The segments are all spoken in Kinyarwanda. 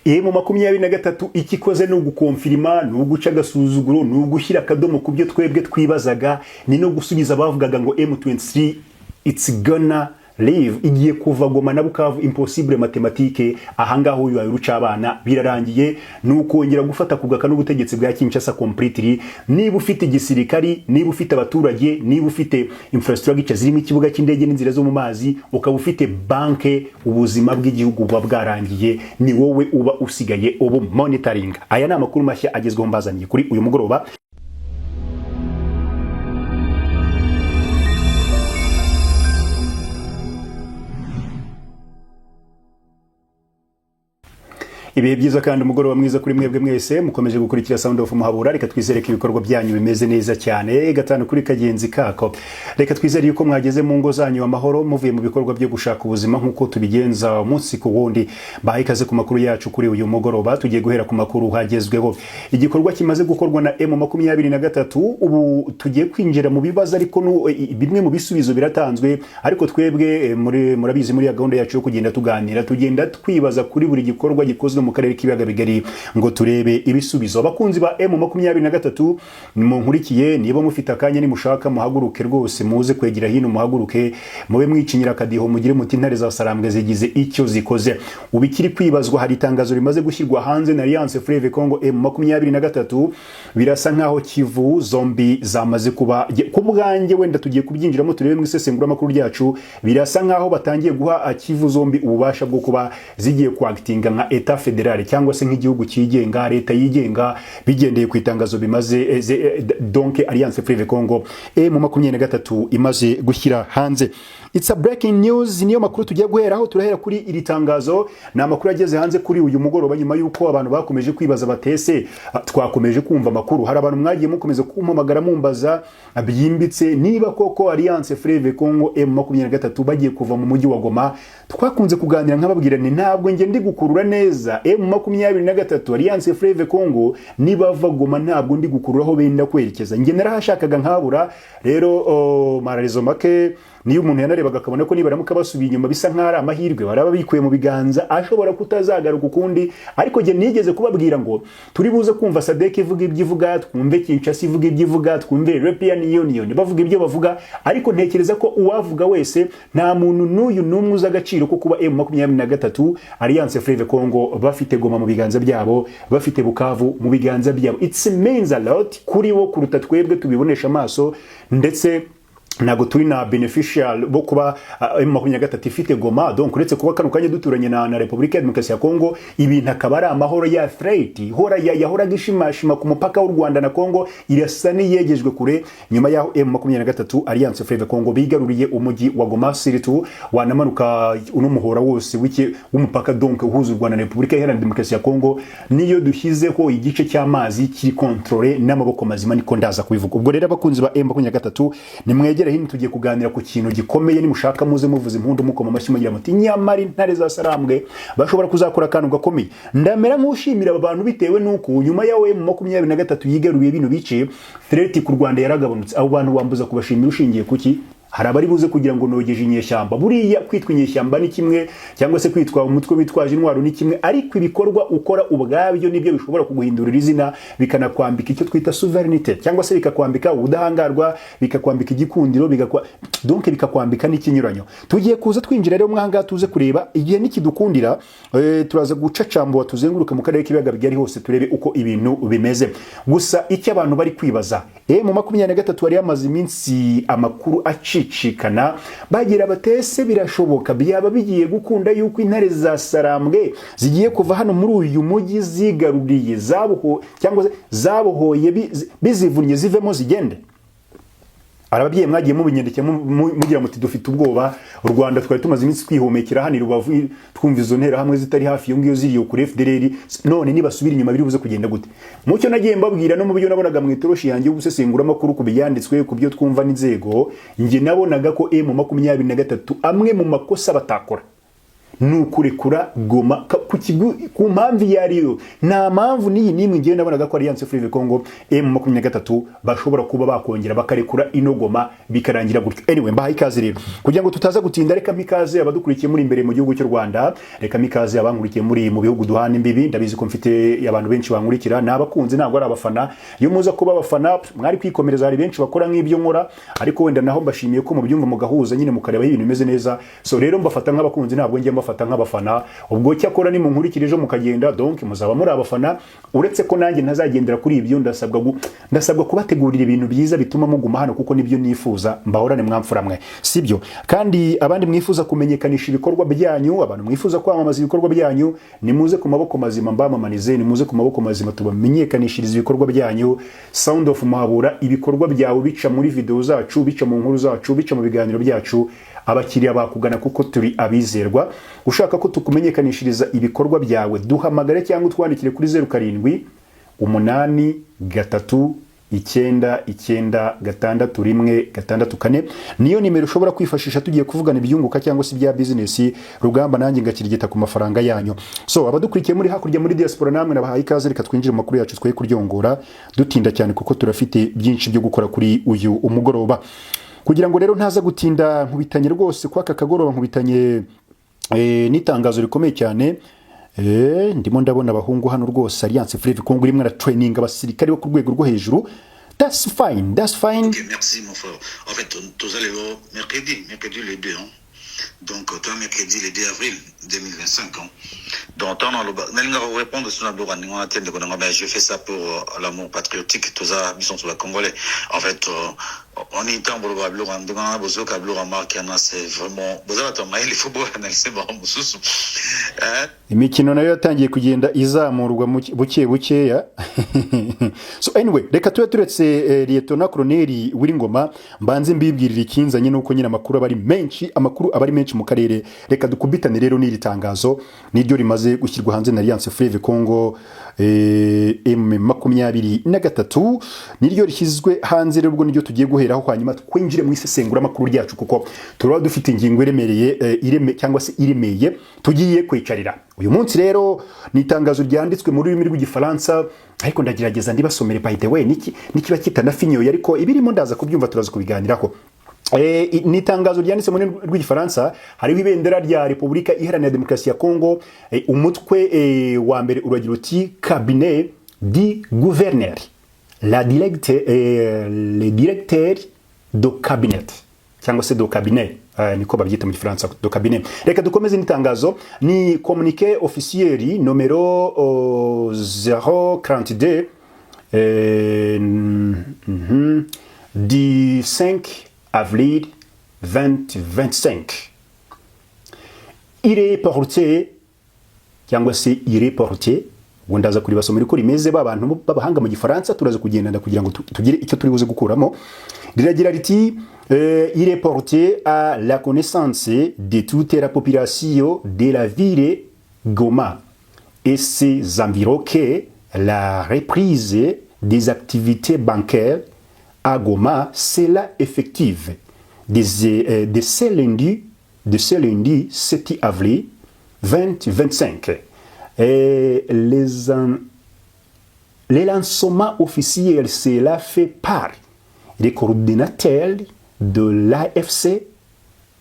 M23 ikikoze ni ugukonfirima, ni uguca agasuzuguro, ni ugushyira akadomo ku byo twebwe twibazaga, ni no gusubiza abavugaga ngo M23 it's gonna leave, igiye kuva Goma na Bukavu. Impossible mathématique. Ahangaha uyu ruca abana birarangiye, ni ukongera gufata kugaka n'ubutegetsi bwa Kinshasa completely. Niba ufite igisirikari, niba ufite abaturage, niba ufite infrastructure zirimo ikibuga cy'indege n'inzira zo mu mazi, ukaba ufite banke, ubuzima bw'igihugu buba bwarangiye, ni wowe uba usigaye ubu monitoring. Aya ni amakuru mashya agezweho mbazaniye kuri uyu mugoroba. Ibihe byiza kandi umugoroba mwiza kuri mwebwe mwese mukomeje gukurikira Sound of Muhabura. Reka twizere ko ibikorwa byanyu bimeze neza cyane gatanu kuri kagenzi kako. Reka twizere yuko mwageze mu ngo zanyu amahoro, muvuye mu bikorwa byo gushaka ubuzima nk'uko tubigenza umunsi ku wundi. Baha ikaze ku makuru yacu kuri uyu mugoroba. Tugiye guhera ku makuru hagezweho, igikorwa kimaze gukorwa na M23. Ubu tugiye kwinjira mu bibazo, ariko bimwe mu bisubizo biratanzwe. Ariko twebwe murabizi, muri ya gahunda yacu yo kugenda tuganira, tugenda twibaza kuri buri gikorwa gikozwe mu karere k'ibiyaga bigari ngo turebe ibisubizo. Abakunzi ba M23 munkurikiye, niba mufite akanya, nimushaka muhaguruke rwose, muze kwegera hino, muhaguruke mube mwicinyira akadiho, mugire muti intare za Sarambwe zigize icyo zikoze. Ubu ikiri kwibazwa, hari itangazo rimaze gushyirwa hanze na Alliance Fleuve Congo M23. Birasa nkaho Kivu zombi zamaze kuba, ku bwanjye wenda tugiye kubyinjiramo turebe mu isesenguramakuru ryacu, birasa nkaho batangiye guha Kivu zombi ububasha bwo kuba zigiye kwakitinga nka État fédéral cyangwa se nk'igihugu cyigenga, leta yigenga, bigendeye ku itangazo bimaze donc Alliance Fleuve Congo M23 imaze gushyira hanze. It's a breaking news, niyo makuru tugiye guheraho. Turahera kuri iri tangazo, ni amakuru ageze hanze kuri uyu mugoroba nyuma y'uko abantu bakomeje kwibaza batese twakomeje kumva amakuru. Hari abantu mwagiye mukomeza kumpamagara mumbaza byimbitse niba koko Alliance Fleuve Congo M23 bagiye kuva mu mujyi wa Goma. Twakunze kuganira nkababwira ni ntabwo nge ndi gukurura neza M23 Alliance Fleuve Congo nibava Goma, ntabwo ndi gukurura aho benda kwerekeza. Nge narahashakaga nkabura. Rero mararizo make, niyo umuntu yanarebaga akabona ko nibaramuka basubiye inyuma bisa nk'aho ari amahirwe baraba bikuye mu biganza ashobora kutazagaruka ukundi. Ariko jye nigeze kubabwira ngo turi buze kumva SADC ivuga ibyo ivuga, twumve Kinshasa ivuga ibyo ivuga, twumve European Union bavuga ibyo bavuga, ariko ntekereza ko uwavuga wese, nta muntu n'uyu n'umwe uzi agaciro ko kuba M23 Alliance Fleuve Congo bafite Goma mu biganza byabo, bafite Bukavu mu biganza byabo. It means a lot kuri bo kuruta twebwe tubibonesha amaso, ndetse ntabwo turi na beneficial bo kuba M23 ifite Goma. Donc uretse kuba kano kanya duturanye na Republika ya Demokarasi ya Congo, ibintu akaba ari amahoro, ya threat hora yahoraga ishimashima ku mupaka w'u Rwanda na Congo irasa n'iyegejwe kure nyuma y'aho M23 Alliance Fleuve Congo bigaruriye umujyi wa Goma, surtout wanamanuka uno muhora wose w'iki w'umupaka, donc uhuza u Rwanda na Republika Iharanira Demokarasi ya Congo, niyo dushyizeho igice cy'amazi kiri contrôlé n'amaboko mazima, niko ndaza kubivuga. Ubwo rero abakunzi ba M23 nimwegere hino, tugiye kuganira ku kintu gikomeye. Nimushaka muze muvuza impundu, mukoma amashyi, mugira muti nyamara intare za Sarambwe bashobora kuzakora akantu gakomeye. Ndamera nk'ushimira aba bantu bitewe n'uko nyuma ya M23 yigaruye bino bice, threat ku Rwanda yaragabanutse. Abo bantu wambuza kubashimira ushingiye kuki? Hari abari buze kugira ngo nogeje inyeshyamba. Buriya kwitwa inyeshyamba ni kimwe, cyangwa se kwitwa umutwe witwaje intwaro ni kimwe, ariko ibikorwa ukora ubwabyo nibyo bishobora kuguhindurira izina, bikanakwambika icyo twita souveraineté, cyangwa se bikakwambika ubudahangarwa, bikakwambika igikundiro, donc bikakwambika n'ikinyuranyo. Tugiye kuza twinjira rero mwahangaha, tuze kureba igihe nikidukundira, turaza gucacambua tuzenguruke mu karere k'ibiyaga bigari hose, turebe uko ibintu bimeze. Gusa icyo abantu bari kwibaza, M23 yari yamaze iminsi amakuru acicikana bagira batese birashoboka, byaba bigiye gukunda yuko intare za Sarambwe zigiye kuva hano muri uyu mujyi zigaruriye zaboho cyangwa se zabohoye bizivunnye, zivemo zigende? Hari ababyeyi mwagiye mubinyandikira mugira muti dufite ubwoba. U Rwanda twari tumaze iminsi twihumekera hano i Rubavu, twumva izo nterahamwe zitari hafi iyo ngiyo ziriyo kuri FDLR, none nibasubira inyuma biri buze kugenda gute? Mucyo nagiye mbabwira no mu byo nabonaga mu itoroshi yanjye yo amakuru, ku byanditswe, ku byo twumva n'inzego, njye nabonaga ko M23 amwe mu makosa batakora Ni ukurekura Goma ku mpamvu iyo ari yo. Nta mpamvu n'iyi n'imwe ngewe nabonaga ko Alliance Fleuve Congo, M23 bashobora kuba bakongera bakarekura ino Goma bikarangira gutyo. Anyway, mbahaye ikaze rero. Kugira ngo tutaza gutinda, reka mikaze abadukurikiye muri imbere mu gihugu cy'u Rwanda, reka mikaze abankurikiye muri mu bihugu duhana imbibi. Ndabizi ko mfite abantu benshi bankurikira, ni abakunzi, ntabwo ari abafana. Iyo muza kuba abafana mwari kwikomereza, hari benshi bakora nk'ibyo nkora, ariko wenda naho mbashimiye ko mubyumva mugahuza nyine, mukareba ibintu bimeze neza. So rero mbafata nk'abakunzi, ntabwo njye mbafata nk'abafana. Ubwo cyakora nimunkurikira ejo mukagenda, donc muzaba muri abafana, uretse ko nanjye ntazagendera kuri ibyo. Ndasabwa kubategurira ibintu byiza bituma muguma hano, kuko nibyo nifuza mbahorane mwamfura mwe, sibyo? Kandi abandi mwifuza kumenyekanisha ibikorwa byanyu, abantu mwifuza kwamamaza ibikorwa byanyu, nimuze ku maboko mazima mbamamanize, nimuze ku maboko mazima tubamenyekanishirize ibikorwa byanyu. Sound of Muhabura, ibikorwa byawe bica muri video zacu, bica mu nkuru zacu, bica mu biganiro byacu, abakiriya bakugana kuko turi abizerwa. Ushaka ko tukumenyekanishiriza ibikorwa byawe, duhamagare cyangwa utwandikire kuri 0783 996 164. Niyo nimero ushobora kwifashisha tugiye kuvugana ibyunguka cyangwa se ibya bizinesi rugamba, nanjye ngakirigita ku mafaranga yanyu. So abadukurikiye muri hakurya muri diaspora, namwe nabahaye ikaze. Reka twinjire mu makuru yacu, twe kuryongora dutinda cyane kuko turafite byinshi byo gukora kuri uyu umugoroba. Kugira ngo rero ntaza gutinda, nkubitanye rwose kwa aka kagoroba, nkubitanye n'itangazo rikomeye cyane. Ndimo ndabona abahungu hano rwose, Alliance Fleuve Congo irimo aratraininga abasirikare bo ku rwego rwo hejuru. That's fine, that's fine. Ok, merci mon frère. En fait, tous allez mercredi, mercredi le 2, hein. Donc, toi, mercredi le 2 avril 2025. Hein. Donc, tant dans le répondre sur la mais je fais ça pour l'amour patriotique, tout ça, ils sont sur la Congolais. En fait, on est en c'est vraiment, il faut analyser. Imikino nayo yatangiye kugenda izamurwa buke bukeya. So anyway, reka tube turetse Lieutenant Colonel Wiringoma, mbanze mbibwirira ikinzanye nuko nyine amakuru aba ari menshi, amakuru aba ari menshi mu karere. Reka dukubitane rero n'iri tangazo, niryo rimaze gushyirwa hanze na Alliance Fleuve Congo, M23, niryo rishyizwe hanze rero. Ubwo niryo tugiye guheraho, hanyuma twinjire mu isesenguramakuru ryacu, kuko turaba dufite ingingo iremereye, ireme cyangwa se iremeye tugiye kwicarira uyu munsi. Rero ni itangazo ryanditswe mu rurimi rw'Igifaransa, ariko ndagerageza ndibasomere. By the way, niki nikiba kitanafinyoye, ariko ibirimo ndaza kubyumva, turaza kubiganiraho. Ni itangazo ryanditse mu rurimi rw'Igifaransa, hariho ibendera rya Repubulika Iharanira Demokarasi ya Kongo. Umutwe wa mbere uragira uti: "Cabinet du gouverneur, la directe, le directeur de cabinet", cyangwa se de cabinet, niko babyita mu Gifaransa, de cabinet. Reka dukomeze n'itangazo. Ni communiqué officiel numéro 042 du 5 avril 2025. Il est porté cyangwa se il est porté, ubwo ndaza kuribasomera uko rimeze. Ba bantu b'abahanga mu Gifaransa turaza kugendana kugira ngo tugire icyo turi buze gukuramo. Riragira riti: "Il est porté à la connaissance de toute la population de la ville Goma et ses environs que la reprise des activités bancaires à Goma sera effective de ce lundi 7 avril 2025. Et les lancements officiels sera fait par les coordinateurs de l'AFC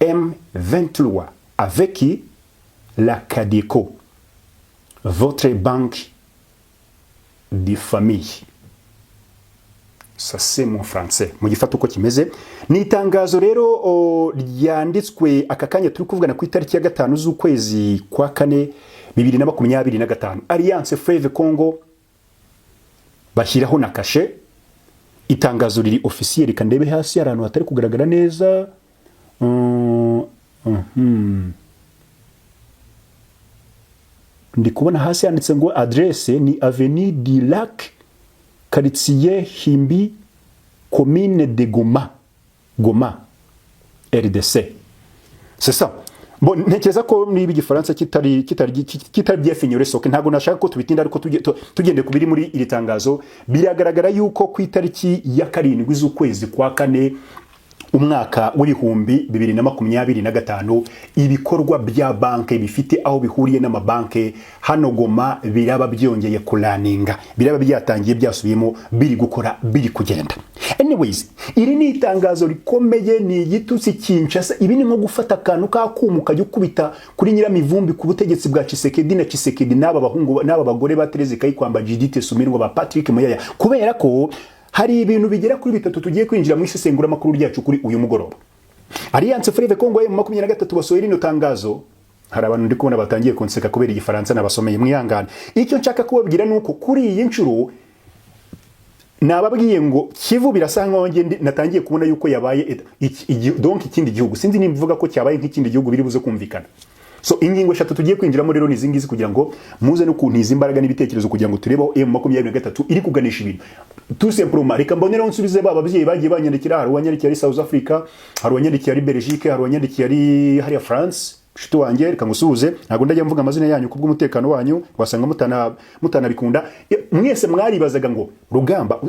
M23 avec la CADECO, votre banque de famille." Ça, c'est mon français, mu gifata uko kimeze. Ni itangazo rero ryanditswe aka kanya turi kuvugana, ku itariki ya 5 z'ukwezi kwa kane 2025. Alliance Fleuve Congo bashyiraho na kashe. Itangazo riri officiel. Reka ndebe hasi hari ahantu hatari kugaragara neza. Ndi kubona hasi handitse ngo adresse ni Avenue du Lac, quartier Himbi, commune de Goma, Goma, RDC. C'est ça. Bon, ntekereza ko niba Igifaransa kitari byefinyore soke, ntabwo nashaka ko tubitinda, ariko tugendeye ku biri muri iri tangazo, biragaragara yuko ku itariki ya 7 z'ukwezi kwa kane Umwaka w'2025, ibikorwa bya banke bifite aho bihuriye n'amabanke hano Goma biraba byongeye kuraninga, biraba byatangiye, byasubiyemo, biri gukora, biri kugenda. Anyways, iri ni itangazo rikomeye, ni igitutsi Kinshasa. Ibi ni nko gufata akantu k'akuma ukajya ukubita kuri nyiramivumbi ku butegetsi bwa Tshisekedi na Tshisekedi n'aba bahungu n'aba bagore ba Therese Kayikwamba, Judith Suminwa, ba Patrick Muyaya, kubera ko hari ibintu bigera kuri bitatu tugiye kwinjira mu isesenguramakuru ryacu kuri uyu mugoroba. Alliance Fleuve Congo M23 basohoye rino tangazo. Hari abantu ndi kubona batangiye kunseka kubera Igifaransa nabasomeye, mwihangane. Icyo nshaka kubabwira ni uko kuri iyi nshuro nababwiye ngo Kivu birasa nkaho natangiye kubona yuko yabaye donc ikindi gihugu. Sinzi nimba mvuga ko cyabaye nk'ikindi gihugu biri buze kumvikana. So ingingo eshatu tugiye kwinjiramo rero ni izi ngizi, kugira ngo muze no kuntiza imbaraga n'ibitekerezo, kugira ngo turebe aho M23 iri kuganisha ibintu. Tout simplement, reka mbonereho nsubize ba babyeyi bagiye banyandikira. Hari uwanyandikiye ari South Africa, hari uwanyandikiye ari Belgique, hari uwanyandikiye ari hariya France. Nshuti wanjye, reka ngusuhuze. Ntabwo ndajya mvuga amazina yanyu kubw'umutekano wanyu, wasanga mutanabikunda. Mwese mwaribazaga ngo: "Rugamba,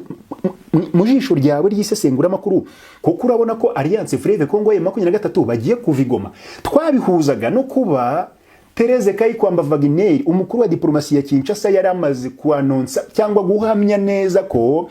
mu jisho ryawe ry'isesenguramakuru, kuko urabona ko Alliance Fleuve Congo M23 bagiye kuva i Goma?" Twabihuzaga no kuba Therese Kayikwamba Wagner, umukuru wa diplomasi ya Kinshasa, yari amaze kuanonsa cyangwa guhamya neza ko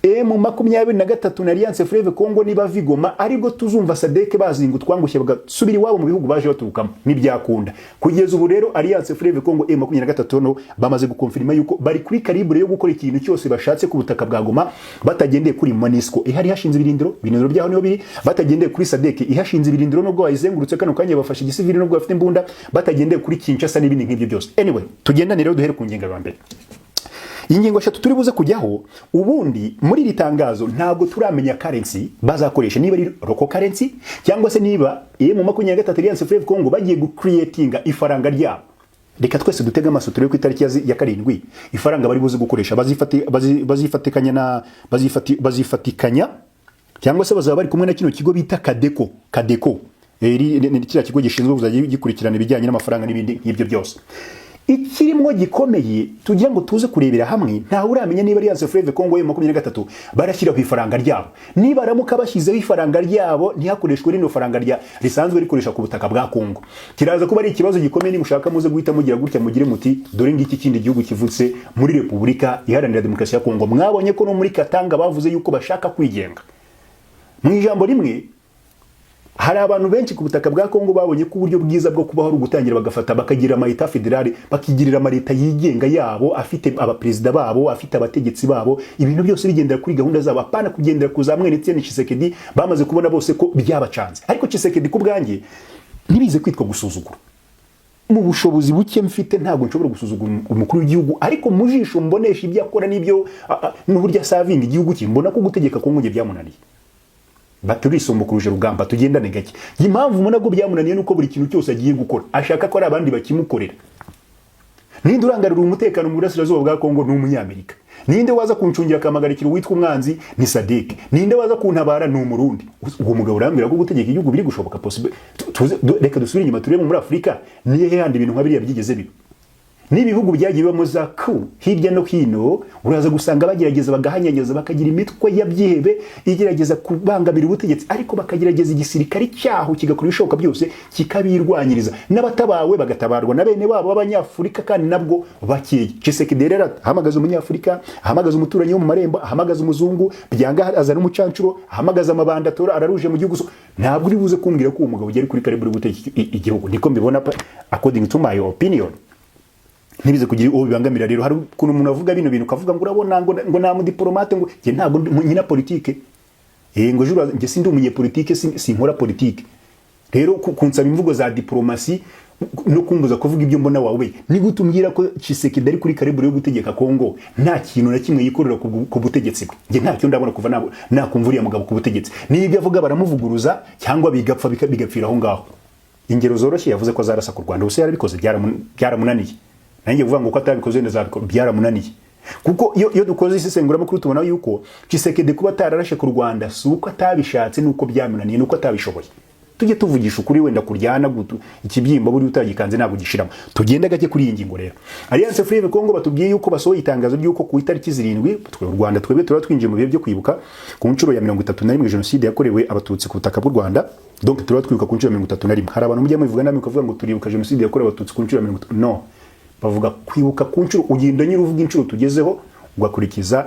M23 na Alliance Fleuve Congo niba vigoma, aribwo tuzumva SADC bazinga utwangushye bagasubira iwabo mu bihugu baje baturukamo. Ntibyakunda. Kugeza ubu rero Alliance Fleuve Congo M23 no bamaze gukonfirma yuko bari kuri calibre yo gukora ikintu cyose bashatse ku butaka bwa Goma, batagendeye kuri MONUSCO ihari hashinze ibirindiro, ibirindiro byaho niho biri, batagendeye kuri SADC ihashinze ibirindiro nubwo bayizengurutse kano kanya bafashe igisivili nubwo bafite imbunda, batagendeye kuri Kinshasa n'ibindi nk'ibyo byose. Anyway, tugendane rero, duhere ku ngingo ya mbere. Ingingo eshatu turi buze kujyaho. Ubundi muri iri tangazo ntabwo turamenya currency bazakoresha, niba ari local currency cyangwa se niba M23 Alliance Fleuve Congo bagiye gucreatinga ifaranga ryabo. Reka twese dutege amaso turebe ku itariki ya 7 ifaranga bari buze gukoresha bazifatikanya na bazifatikanya cyangwa se bazaba bari kumwe na kino kigo bita Kadeko. Kadeko ni kiriya kigo gishinzwe kuzajya gikurikirana ibijyanye n'amafaranga n'ibindi nk'ibyo byose. Ikirimo gikomeye tugira ngo tuze kurebera hamwe, ntawe uramenya niba Alliance Fleuve Congo M23 barashyiraho ifaranga ryabo. Niba ramuka bashyizeho ifaranga ryabo, ntihakoreshwe rino faranga rya risanzwe rikoresha ku butaka bwa Congo, kiraza kuba ari ikibazo gikomeye. Nimushaka muze guhita mugira gutya mugire muti: "Dore ngiki kindi gihugu kivutse muri Repubulika Iharanira Demokarasi ya Congo." Mwabonye ko no muri Katanga bavuze yuko bashaka kwigenga. Mu ijambo rimwe, hari abantu benshi ku butaka bwa Kongo babonye ko uburyo bwiza bwo kubaho ari ugutangira bagafata bakagira ama État fédéral, bakigirira amaleta yigenga yabo, afite abaperezida babo, afite abategetsi babo, ibintu byose bigendera kuri gahunda zabo, apana kugendera ku za mwene Etienne Tshisekedi. Bamaze kubona bose ko byabacanze. Ariko Tshisekedi, ku bwanjye, ntibize kwitwa gusuzugura. Mu bushobozi buke mfite ntabwo nshobora gusuzugura umukuru w'igihugu, ariko mu jisho mbonesha ibyo akora n'ibyo n'uburyo asavinga igihugu cye, mbona ko gutegeka Kongo njye byamunaniye. Baturisumbukuruje rugamba, tugendane gake. Impamvu mbona ko byamunaniye nuko buri kintu cyose agiye gukora ashaka ko ari abandi bakimukorera. Ninde urangarira umutekano mu burasirazuba bwa Kongo? Ni Umunyamerika. Ninde waza kuncungira akamagarikira uwitwa umwanzi? Ni SADC. Ninde waza kuntabara? Ni Umurundi. Uwo mugabo urambwira ko gutegeka igihugu biri gushoboka, possible? Reka dusubire inyuma turebe muri Afurika nihe handi ibintu nka biriya byigeze biba. N'ibihugu byagiye bibamo za coup hirya no hino, uraza gusanga bagerageza bagahanyanyaza, bakagira imitwe y'abyihebe igerageza kubangamira ubutegetsi, ariko bakagerageza igisirikare cyaho kigakora ibishoboka byose kikabirwanyiriza, n'abatabawe bagatabarwa na bene wabo b'Abanyafurika, kandi nabwo bakeya. Tshisekedi rero ahamagaza Umunyafurika, ahamagaza umuturanyi wo mu marembo, ahamagaza umuzungu, byanga azana umucancuro, ahamagaza amabanda atora araruje mu gihugu. So, ntabwo uri buze kumbwira ko uwo mugabo ugera kuri karibu uri gutegeka igihugu. Niko mbibona, according to my opinion. Ntibize kugira uwo bibangamira. Rero hari ukuntu umuntu avuga bino bintu ukavuga ngo urabona ngo nta mudiplomate, ngo njye ntabwo nkina politike, ngo juru njye sindi umunyepolitike, sinkora politike. Rero kunsaba imvugo za diplomasi no kumbuza kuvuga ibyo mbona wawe, ni gute umbwira ko Tshisekedi ari kuri calibre yo gutegeka Kongo nta kintu na kimwe yikorera ku butegetsi bwe? Njye ntacyo ndabona kuva nakumva uriya mugabo ku butegetsi. N'ibyo avuga baramuvuguruza cyangwa bigapfa bigapfira aho ngaho. Ingero zoroshye, yavuze ko azarasa ku Rwanda, ubuse yarabikoze? Byaramunaniye. Nanjye kuvuga ngo ko atabikoze wenda azabikora, byaramunaniye. Kuko iyo dukoze isesenguramakuru tubona yuko Tshisekedi kuba atararashe ku Rwanda si uko atabishatse, ni uko byamunaniye, ni uko atabishoboye. Tujye tuvugisha ukuri. Wenda kuryana ikibyimba buri utagikanze ntabwo gishiramo. Tugende gake kuri iyi ngingo rero. Alliance Fleuve Congo batubwiye yuko basohoye itangazo ry'uko ku itariki 7, twe u Rwanda twebwe turaba twinjiye mu bihe byo kwibuka ku nshuro ya 31 jenoside yakorewe Abatutsi ku butaka bw'u Rwanda. Donc turaba twibuka ku nshuro ya 31. Hari abantu mujya mubivuga namwe ukavuga ngo turibuka jenoside yakorewe Abatutsi ku nshuro ya 30. No, bavuga kwibuka ku nshuro, ugenda nyine uvuga inshuro tugezeho, ugakurikiza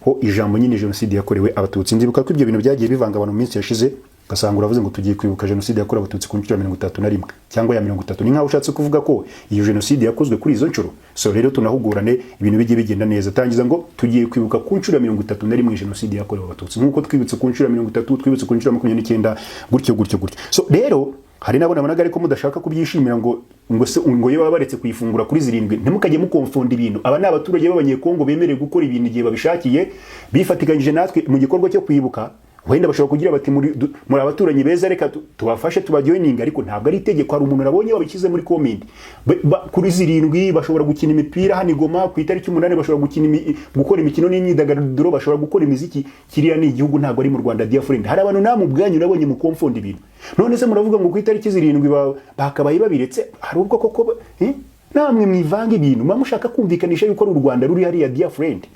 ho ijambo nyine jenoside yakorewe Abatutsi. Ndibuka ko ibyo bintu byagiye bivanga abantu mu minsi yashize, ugasanga uravuze ngo tugiye kwibuka jenoside yakorewe Abatutsi ku nshuro ya 31 cyangwa ya 30, ni nkaho ushatse kuvuga ko iyo jenoside yakozwe kuri izo nshuro. So rero tunahugurane, ibintu bijye bigenda neza. Tangiza ngo tugiye kwibuka ku nshuro ya 31 jenoside yakorewe Abatutsi, nk'uko twibutse ku nshuro ya 30, twibutse ku nshuro ya 29, gutyo gutyo gutyo. So rero hari nabo nabonaga ariko mudashaka kubyishimira ngo se ngo iyo baba baretse kuyifungura kuri 7. Ntimukajye mukonfonda ibintu. Aba ni abaturage b'Abanyekongo bemerewe gukora ibintu igihe babishakiye, bifatikanyije natwe mu gikorwa cyo kwibuka. Wenda bashobora kugira bati muri abaturanyi beza, reka tubafashe tubajoininga, ariko ntabwo ari itegeko. Hari umuntu nabonye wabishyize muri comment: kuri 7 bashobora gukina imipira hano i Goma, ku itariki 8 bashobora gukina gukora imikino n'imyidagaduro, bashobora gukora imiziki. Kiriya ni igihugu, ntabwo ari mu Rwanda, dear friend. Hari abantu namwe ubwanyu nabonye mukonfonda ibintu. None se muravuga ngo ku itariki 7 bakabaye babiretse? Hari ubwo koko eh? Namwe mwivanga ibintu, muba mushaka kumvikanisha yuko ari u Rwanda ruri hariya, dear friend.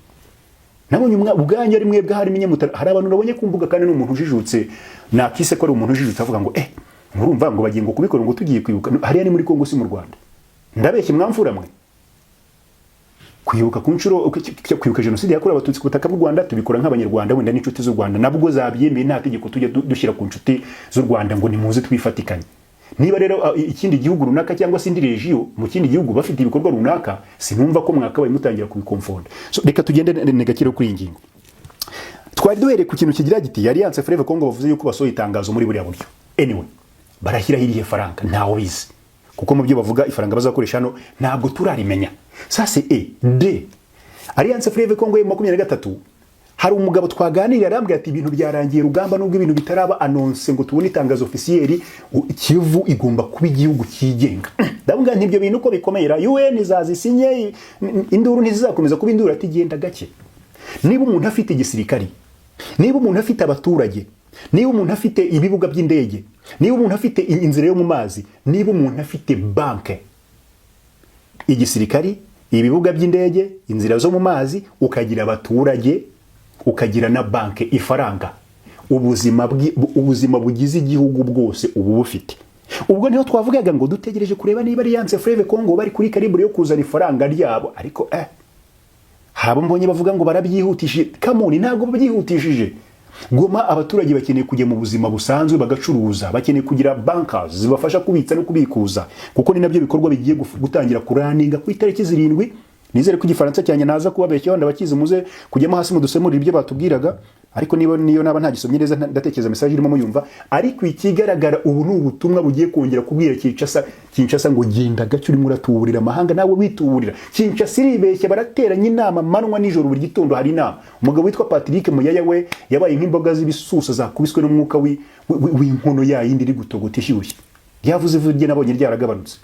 Nabonye ubwanyu ari mwebwe harimo inyamutara. Hari abantu nabonye ku mbuga, kandi ni umuntu ujijutse, nakise ko ari umuntu ujijutse, avuga ngo murumva ngo bagiye ngo kubikora ngo tugiye kwibuka. Hariya ni muri Kongo, si mu Rwanda. Ndabeshye mwamfura mwe? Kwibuka ku nshuro, kwibuka jenoside yakorewe Abatutsi ku butaka bw'u Rwanda, tubikora nk'Abanyarwanda, wenda n'inshuti z'u Rwanda nabwo zabyemeye. Nta tegeko tujya dushyira ku nshuti z'u Rwanda ngo nimuze twifatikanye. Niba rero ikindi gihugu runaka cyangwa se indi région mu kindi gihugu bafite ibikorwa runaka, sinumva ko mwakabaye mutangira kubikonfonda. So reka tugende negakire kuri iyi ngingo. Twari duhereye ku kintu kigira giti: Alliance Fleuve Congo bavuze yuko basohoye itangazo muri buriya buryo. Anyway, barashyiraho irihe faranga? Ntawe ubizi, kuko mu byo bavuga ifaranga bazakoresha hano ntabwo turarimenya. Sase e d Alliance Fleuve Congo ya 23, hari umugabo twaganiriye arambwira ati ibintu byarangiye rugamba, nubwo ibintu bitaraba annoncé ngo tubone itangazo officiel, Kivu igomba kuba igihugu cyigenga. Ndavuga nti ibyo bintu uko bikomeye, UN izazisinye, induru ntizizakomeza kuba induru. Ati genda gake. Niba umuntu afite igisirikari, niba umuntu afite abaturage, niba umuntu afite ibibuga by'indege, niba umuntu afite inzira yo mu mazi, niba umuntu afite banke, igisirikari, ibibuga by'indege, inzira zo mu mazi, ukagira abaturage, ukagira na banke, ifaranga, ubuzima bugize igihugu bwose ubu bufite. Ubwo niho twavugaga ngo dutegereje kureba niba Alliance Fleuve Congo bari kuri calibre yo kuzana ifaranga ryabo. Ariko hari abo mbonye bavuga ngo barabyihutishije. Come on, ntabwo babyihutishije. Goma abaturage bakeneye kujya mu buzima busanzwe, bagacuruza, bakeneye kugira bankers zibafasha kubitsa no kubikuza, kuko ni nabyo bikorwa bigiye gutangira kuraninga ku itariki 7. Nizere ko Igifaransa cyanjye naza kubabeshyaho, ndabakizi, muze kujyamo hasi mudusemurire ibyo batubwiraga. Ariko niba niyo naba ntagisomye neza, ndatekereza message irimo muyumva. Ariko ikigaragara ubu ni ubutumwa bugiye kongera kubwira Kinshasa, Kinshasa ngo genda gake, urimo uratuburira amahanga nawe wituburira. Kinshasa iribeshya, barateranya inama manywa nijoro, buri gitondo hari inama. Umugabo witwa Patrick Muyaya we yabaye nk'imboga z'ibisusa zakubiswe n'umwuka w'inkono ya yindi iri gutogota ishyushye. Ryavuze ivu rye nabonye ryaragabanutse.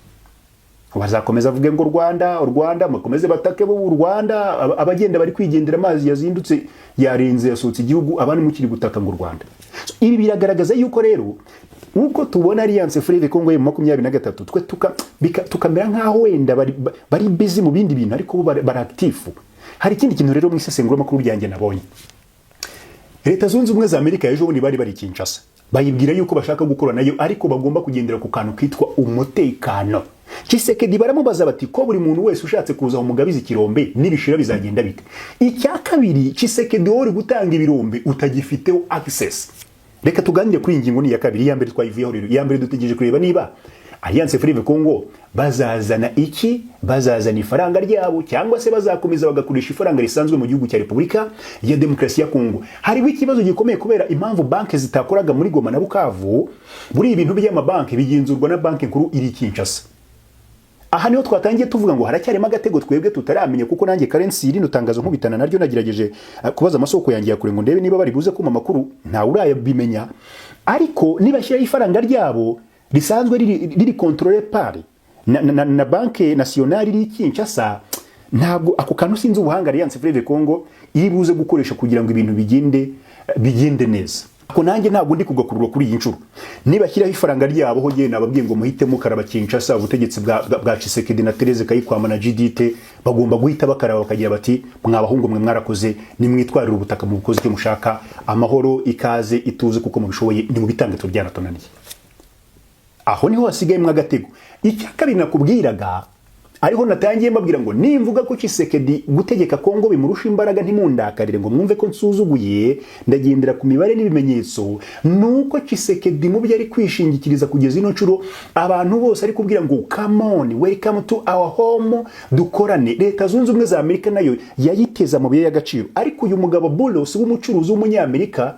Bazakomeza avuge ngo Rwanda, u Rwanda, mukomeze batake bo u Rwanda. Abagenda bari kwigendera, amazi yazindutse yarenze yasohotse igihugu, abandi mukiri gutaka ngo u Rwanda. So, ibi biragaragaza yuko rero uko tubona Alliance Fleuve Congo ya 23, twe tukamera nk'aho wenda bari busy mu bindi bintu, ariko bo bari active. Hari ikindi kintu rero mu isesenguramakuru ryanjye nabonye: Leta Zunze Ubumwe za Amerika ejo bundi bari Kinshasa, bayibwira yuko bashaka gukora nayo, ariko bagomba kugendera ku kantu kitwa umutekano. Tshisekedi baramubaza bati ko buri muntu wese ushatse kuza umugabiza ikirombe, nibishira bizagenda bite? Icya kabiri, Tshisekedi, wowe uri gutanga ibirombe utagifiteho access. Reka tuganire kuri iyi ngingo, ni iya kabiri. Iya mbere twayivuyeho rero. Iya mbere dutegereje kureba niba Alliance Fleuve Congo bazazana iki, bazazana ifaranga ryabo cyangwa se bazakomeza bagakoresha ifaranga risanzwe mu gihugu cya Repubulika ya Demokarasi ya Kongo. Hariho ikibazo gikomeye kubera impamvu banki zitakoraga muri Goma na Bukavu. Muri ibintu by'amabanki bigenzurwa na Banki Nkuru iri Kinshasa. Aha niho twatangiye tuvuga ngo haracyarimo agatego twebwe tutaramenya, kuko nanjye currency rino tangazo nkubitana naryo nagerageje kubaza amasoko yanjye ya kure ngo ndebe niba bari buze kuma amakuru, ntawe urayabimenya. Ariko nibashyiraho ifaranga ryabo risanzwe riri contrôlé par na Banque Nationale iri Kinshasa, ntabwo ako kantu, sinzi ubuhanga Alliance Fleuve Congo iri buze gukoresha kugira ngo ibintu bigende neza. Ko nanjye ntabwo ndi kugakurura kuri iyi nshuro. Nibashyiraho ifaranga ryabo ho, ngewe nababwiye ngo muhite mukaraba Kinshasa. Ubutegetsi bwa Tshisekedi na Therese Kayikwamba na Judith bagomba guhita bakaraba, bakagira bati: "Mwabahungu mwe, mwarakoze, nimwitwarire ubutaka mu bukozi icyo mushaka, amahoro, ikaze, ituze, kuko mubishoboye, ni mu bitange, byaratunaniye." Aho niho hasigayemo agatego. Icya kabiri nakubwiraga, ariho natangiye mbabwira ngo nimvuga ko Tshisekedi gutegeka Kongo bimurusha imbaraga, ntimundakarire ngo mwumve ko nsuzuguye, ndagendera ku mibare n'ibimenyetso. Nuko Tshisekedi mu byo ari kwishingikiriza kugeza ino nshuro, abantu bose ari kubwira ngo: "Come on, welcome to our home, dukorane." Leta Zunze Ubumwe za Amerika nayo yayiteza amabuye y'agaciro, ariko uyu mugabo Boulos w'umucuruzi w'umunyamerika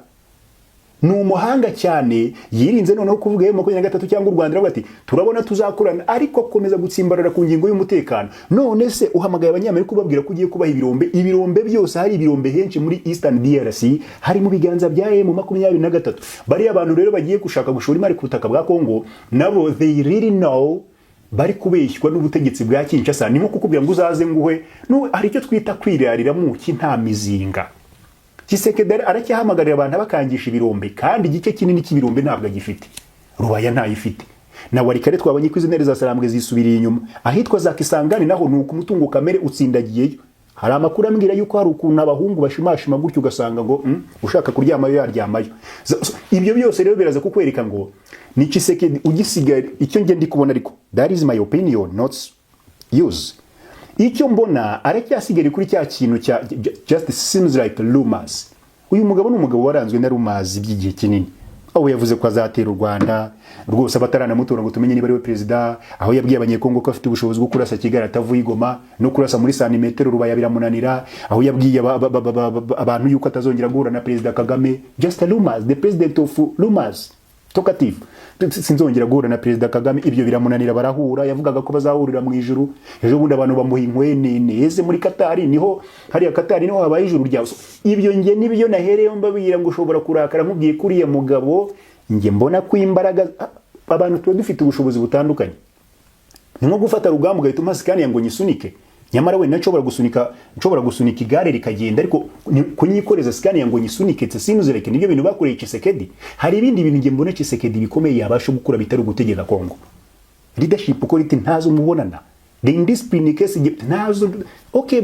ni umuhanga cyane, yirinze noneho kuvuga M23 cyangwa u Rwanda. Aravuga ati: "Turabona tuzakorana," ariko akomeza gutsimbarara ku ngingo y'umutekano. None se uhamagaye Abanyamerika ubabwira ko ugiye kubaha ibirombe, ibirombe byose, hari ibirombe henshi muri Eastern DRC hari mu biganza bya M23. Bariya abantu rero bagiye gushaka gushora imari ku butaka bwa Kongo, nabo they really know bari kubeshywa n'ubutegetsi bwa Kinshasa. Ni nko kukubwira ngo uzaze nguhe no, hari icyo twita kwirarira muki nta mizinga. Tshisekedi aracyahamagarira abantu abakangisha ibirombe, kandi igice kinini cy'ibirombe ntabwo agifite. Rubaya ntayifite, na Walikale twabonye ko izi ntare za Sarambwe zisubiriye inyuma. Ahitwa za Kisangani naho ni uku, umutungo kamere utsindagiyeyo. Hari amakuru ambwira yuko hari ukuntu abahungu bashimashima gutyo, ugasanga ngo ushaka kuryamayo yaryamayo. Ibyo byose rero biraza kukwereka ngo ni Tshisekedi ugisigaye. Icyo nge ndi kubona, ariko that is my opinion, not yours, icyo mbona, aracyasigaye kuri cya kintu cya just seems like rumors. Uyu mugabo ni umugabo waranzwe na rumors by'igihe kinini, aho yavuze ko azatera u Rwanda rwose abataranamutora ngo tumenye niba ari we perezida, aho yabwiye Abanyekongo ko afite ubushobozi bwo kurasa Kigali atavuye i Goma, no kurasa muri santimetero Rubaya biramunanira, aho yabwiye abantu yuko atazongera guhura na Perezida Kagame. Just rumors, the president of rumors, talkative. "Sinzongera guhura na Perezida Kagame," ibyo biramunanira, barahura. Yavugaga ko bazahurira mu ijuru ejo bundi, abantu bamuha inkwenene. Ese muri Katari niho hariya, Katari niho habaye ijuru ryawe? Ibyo nge nibyo nahereyeho mbabwira ngo ushobora kurakara nkubwiye ko uriya mugabo nge mbona ko imbaraga, abantu tuba dufite ubushobozi butandukanye. Ni nko gufata rugamba ugahita umpa Scania ngo nyisunike, nyamara wenda nshobora gusunika igare rikagenda, ariko kunyikoreza Scania ngo nyisunike sinuzereke. Nibyo bintu bakoreye Tshisekedi. Hari ibindi bintu nge mbona Tshisekedi bikomeye yabasha gukora bitari ugutegeka Kongo. Leadership quality ntazo mubonana, the indiscipline case ntazo. Okay,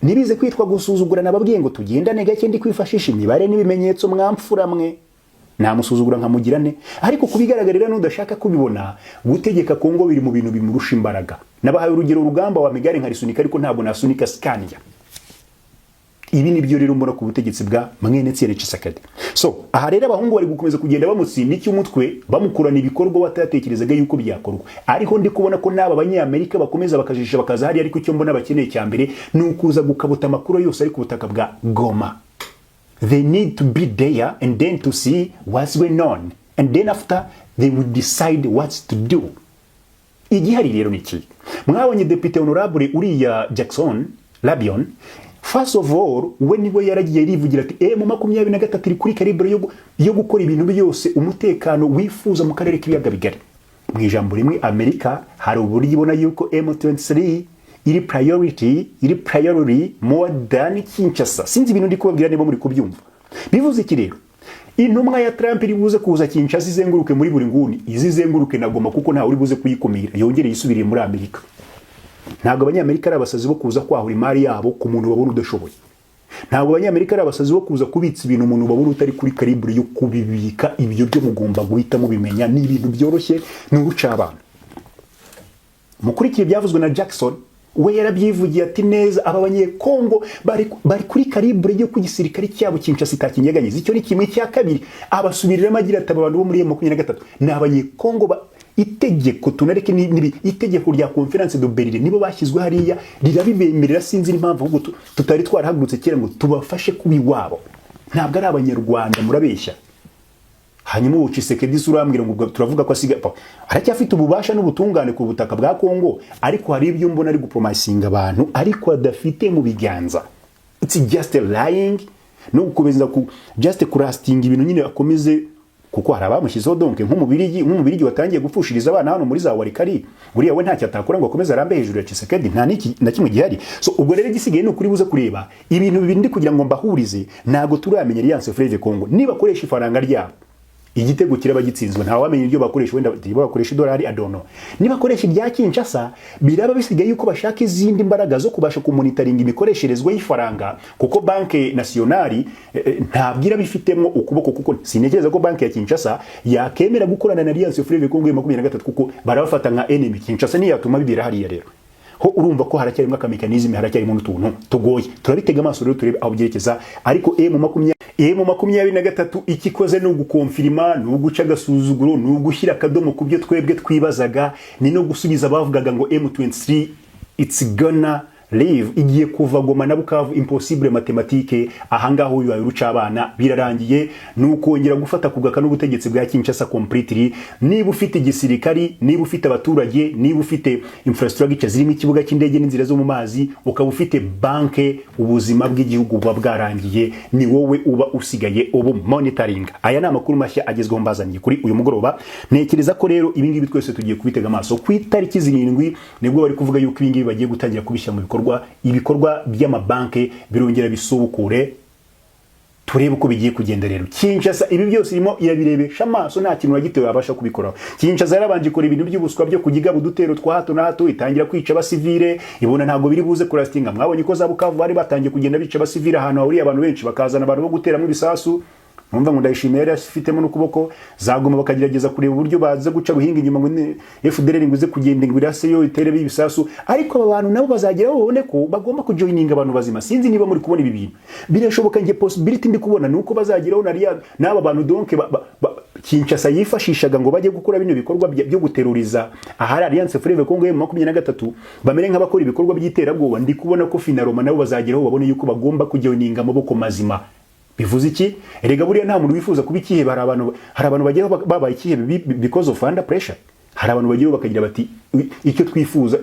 nibize kwitwa gusuzugura, nababwiye ngo tugendane gake, ndi kwifashisha imibare n'ibimenyetso. Mwamfura mwe, namusuzugura nkamugira ne? Ariko kubigaragarira n'udashaka kubibona, gutegeka Kongo biri mu bintu bimurusha imbaraga. Nabahaye urugero, urugamba wa migare nkarisunika, ariko ntabwo nasunika Scania. Ibi nibyo rero mbona ku butegetsi bwa mwene Etienne Tshisekedi. So aha rero abahungu bari gukomeza kugenda bamutsinda icy'umutwe, bamukorana ibikorwa batatekerezaga yuko byakorwa. Ariko ndi kubona ko n'aba Banyamerika bakomeza bakajisha bakaza hariya, ariko icyo mbona bakeneye cya mbere ni ukuza gukabuta amakuru yose ari ku butaka bwa Goma. They need to be there and then to see what's going on, and then after they will decide what to do. Igihari rero ni iki? Mwabonye depite honorable uriya Jackson Labion. First of all, we niwe yaragiye rivugira ati M23 iri kuri calibre yo gukora ibintu byose umutekano wifuza mu karere k'ibiyaga bigari. Mu ijambo rimwe, Amerika hari uburyo ibona yuko M23 iri priority more than Kinshasa. Sinzi ibintu ndi kubabwira niba muri kubyumva. Bivuze iki rero? Intumwa ya Trump iri buze kuza Kinshasa, izenguruke muri buri nguni, izizenguruke na Goma, kuko ntawe uri buze kuyikumira, yongere yisubiriye muri Amerika. Ntabwo Abanyamerika ari abasazi bo kuza kwahura imari yabo ku muntu babona udashoboye. Ntabwo Abanyamerika ari abasazi bo kuza kubitsa ibintu umuntu babona utari kuri calibre yo kubibika. Ibyo byo mugomba guhita mubimenya, ni ibintu byoroshye, ni urucabana. Mukurikiye ibyavuzwe na Jackson, we yarabyivugiye ati neza aba Banyekongo bari kuri calibre yo ku gisirikare cyabo Kinshasa itakinyeganyeza. Icyo ni kimwe. Cya kabiri, abasubiriramo agira ati: "Aba bantu bo muri M23 ni Abanyekongo ba itegeko tunareke nibi itegeko rya Conférence de Berlin nibo bashyizwe hariya, rirabibemerera. Sinzi n'impamvu ahubwo tutari twarahagurutse kera ngo tubafashe kuba iwabo. Ntabwo ari Abanyarwanda, murabeshya." Hanyuma ubu Tshisekedi se urambwira ngo ubwo turavuga ko asiga aracyafite ububasha n'ubutungane ku butaka bwa Kongo, ariko hari ibyo mbona ari gupromisinga abantu ariko adafite mu biganza. It's just a lying no gukomeza ku just kurastinga ibintu nyine, akomeze Kuko hari abamushyizeho, donc nk'umubirigi watangiye gupfushiriza abana hano muri za Walikale, buriya we ntacyo atakora ngo akomeze arambe hejuru ya Tshisekedi. Nta n'iki na kimwe gihari. So ubwo rero igisigaye ni ukuri buze kureba ibintu bibiri ndi kugira ngo mbahurize. Ntabwo turamenya Alliance Fleuve Congo nibakoresha ifaranga ryabo, igitego kiraba gitsinzwe. Nta wamenya ibyo bakoresha, wenda bakoresha idolari adono. Nibakoresha irya Kinshasa, biraba bisigaye yuko bashaka izindi mbaraga zo kubasha kumonitoringa imikoresherezwe y'ifaranga, kuko Banque Nationale ntabwo iraba ifitemo ukuboko, kuko sintekereza ko banki ya Kinshasa yakemera gukorana na Alliance Fleuve Congo ya 23, kuko barabafata nka enemy. Kinshasa ntiyatuma bibera hariya. Rero ho urumva ko haracyarimo akamécanisme, haracyarimo n'utuntu tugoye. Turabitega amaso rero turebe aho byerekeza. Ariko M23 icyo ikoze ni uguconfirma, ni uguca agasuzuguro, ni ugushyira akadomo ku byo twebwe twibazaga, ni no gusubiza abavugaga ngo M23 it's gonna leave, igiye kuva Goma na Bukavu. Impossible mathématique. Ahangaha uyu ruca abana birarangiye, ni ukongera gufata kugaka n'ubutegetsi bwa Kinshasa completely. Niba ufite igisirikari, niba ufite abaturage, niba ufite infrastructure zirimo ikibuga cy'indege n'inzira zo mu mazi, ukaba ufite banke, ubuzima bw'igihugu buba bwarangiye, ni wowe uba usigaye ubu monitoring. Aya ni amakuru mashya agezweho mbazaniye kuri uyu mugoroba. Ntekereza ko rero ibi ngibi twese tugiye kubitega amaso. Ku itariki 7 nibwo bari kuvuga yuko ibi ngibi bagiye gutangira kubishyira mu bikorwa, ibikorwa by'amabanki birongera bisubukure. Turebe uko bigiye kugenda. Rero Kinshasa ibi byose irimo irabirebesha amaso, nta kintu na gito yabasha kubikoraho. Kinshasa yarabanje ikora ibintu by'ubuswa byo kugigaba udutero twa hato na hato, itangira kwica abasivile, ibona ntabwo biri buze kulastinga. Mwabonye ko za Bukavu bari batangiye kugenda bica abasivile ahantu hahuriye abantu benshi, bakazana abantu bo guteramo ibisasu. Numva ngo Ndayishimiye yari afitemo n'ukuboko. Zagoma bakagerageza kureba uburyo baza guca ruhinga inyuma ngo FDLR ngo ize kugenda ngo irase yo itere ibisasu. Ariko aba bantu nabo bazagera babone ko bagomba kujoininga abantu bazima. Sinzi niba muri kubona ibi bintu birashoboka. Nge possibility ndi kubona ni uko bazageraho n'aba bantu, donc Kinshasa yifashishaga ngo bajye gukora bino bikorwa byo guteruriza ahari Alliance Fleuve Congo M23, bamere nk'abakora ibikorwa by'iterabwoba. Ndi kubona ko finalement nabo bazageraho babone yuko bagomba kujoininga amaboko mazima. Bivuze iki? Erega buriya nta muntu wifuza kuba ikihebe. Hari abantu bageraho babaye ikihebe because of under pressure. Hari abantu bageraho bakagira bati icyo twifuza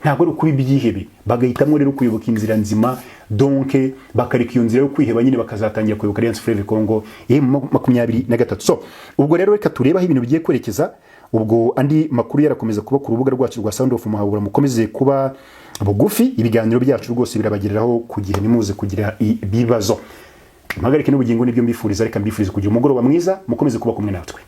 ntabwo ari ukuba ibyihebe, bagahitamo rero kuyoboka inzira nzima, donc bakareka iyo nzira yo kwiheba nyine, bakazatangira kuyoboka Alliance Fleuve Congo M23. So ubwo rero reka turebe aho ibintu bigiye kwerekeza. Ubwo andi makuru yarakomeza kuba ku rubuga rwacu rwa Sound of Muhabura. Mukomeze kuba bugufi, ibiganiro byacu rwose birabagereraho ku gihe, nimuze kugira ibibazo. Impagarike n'ubugingo nibyo mbifuriza. Reka mbifuriza kugira umugoroba mwiza, mukomeze kuba kumwe natwe.